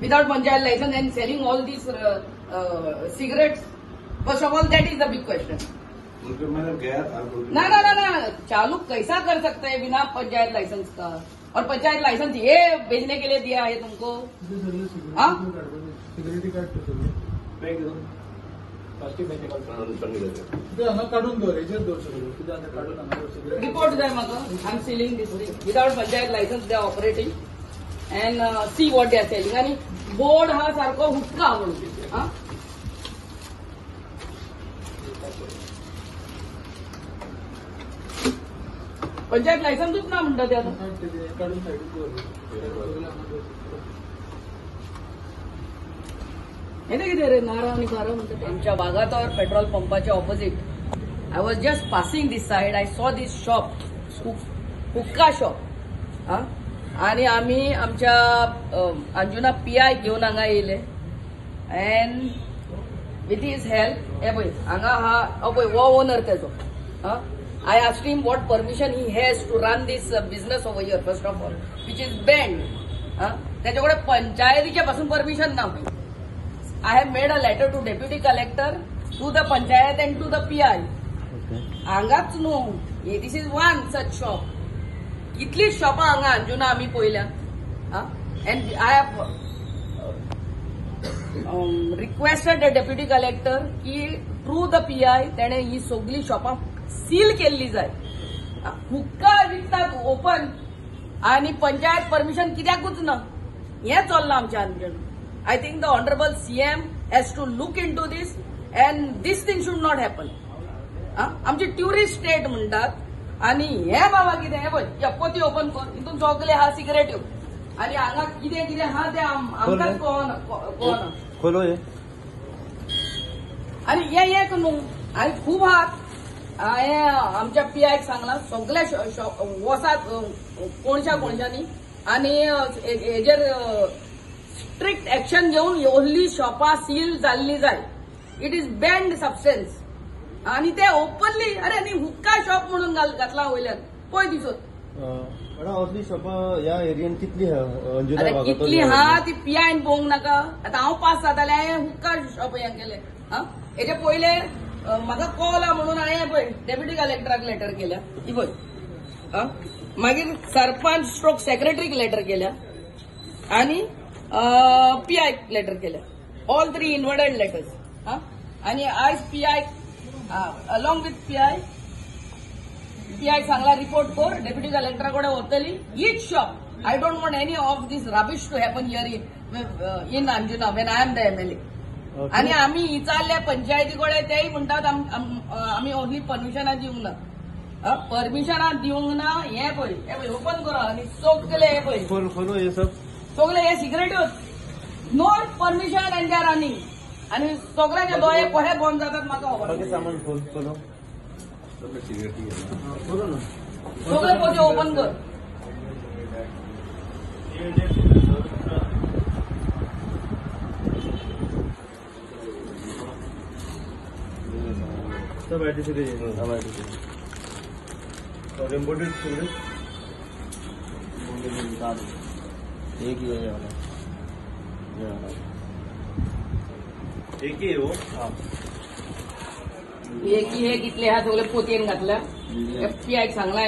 Without panchayat licence and selling all these cigarettes. First of all that is the big question. ना ना ना ना, चालू कैसा कर सकते हैं बिना पंचायत लाइसेंस का? और पंचायत लाइसेंस ये बेचने के लिए दिया है तुमको? हाँ, रिपोर्ट जाय म्हाका. I am selling this without panchayat licence they are operating and see what they are selling. आनी बोर्ड हा सारको हुक्का म्हणून. हा, पंचायत लायसन्सूच ना म्हणटा ते आतां. हें कितें रे नारा आनी खारा म्हणटा. आमच्या वागातोर पेट्रोल पंपाच्या opposite I was just passing this side, I saw this shop, hookah shop. हा, आनी आमी आमच्या अंजुना पीआय घेवन हांगा येयले एंड विथ his help. हे पळय हांगा हा पळय हो ओनर तेजो. हा, I asked him what permission he has to run this business over here, first of all, which is banned. त्याच्याकडे पंचायतीच्या पासून परमिशन ना. I have made a letter to deputy collector, to the panchayat and to the PI. हांगाच न्हू, this is one such shop. कितलीच शॉपां हांगा अंजुना आमी पळयल्या. And I have requested the deputy collector की थ्रू the PI तेणे ही सगळी शॉपां सील केल्ली जाय. हुक्का विकतात ओपन आणि पंचायत परमिशन कित्याकूच ना. हें चल्लां आमच्या Anjuna. I think the honourable CM has to look into this and this thing should not happen. आमची ट्युरिस्ट स्टेट म्हणटात आनी हे बाबा कितें हें पळय पोती ओपन कर, हितून सगळे आहा सिगरेट्यो आनी हांगा कितें कितें आहा तें आमकांच कळना. आनी हें एक न्हू, आनी खूब आहात. हांवें आमच्या पीआयक सांगलां सगल्या वसात कोणशा कोणशांनी आनी हेजेर स्ट्रिक्ट एक्शन घेवन ओन्ली शॉपां सील जाल्ली जाय. It is banned substance आनी ते ओपनली. अरे आनी हुक्का शॉप म्हणून घातला वयल्यान पळय दिसत. असली शॉपां ह्या एरियन कितली आहा? कितली आहा ती पीआयन पळोवंक नाका. आतां हांव पास जातालें, हांवें हुक्का शॉप हें केलें. हा, हेजे पयले म्हाका कॉल म्हणून हांवें पळय डेप्युटी कलेक्टराक लेटर केल्या ही पळय. मागीर सरपंच स्ट्रोक सेक्रेटरीक लेटर केल्या आनी पीआय लेटर केल्या. All three inverted letters. हा, आनी आयज PI along with PI PI सांगला रिपोर्ट कर डेप्युटी कलेक्टरा कडेन वतली each shop. I don't want any of this rubbish to happen here in Anjuna when I am the MLA. आनी आमी विचारल्या पंचायती कडेन तेय म्हणटात आमी ओन्ली परमिशनां दिवंक ना. परमिशनां दिवंक ना. हें पळय, हें पळय ओपन करा आनी सगळे हें पळय सगळे हे सिगरेट्योच. No permission and they are running. आनी सगळ्यांचे दोळे कशे बंद जातात म्हाका खबर. सगळे पोते ओपन कर. सब IT Se sub IT Se Aur imported cigarette एक ही है, ये वाला एक ही है वो. हाँ, एक ही है. कितले हा सगळे पोतयेन घातल्या. पीआयक सांगला.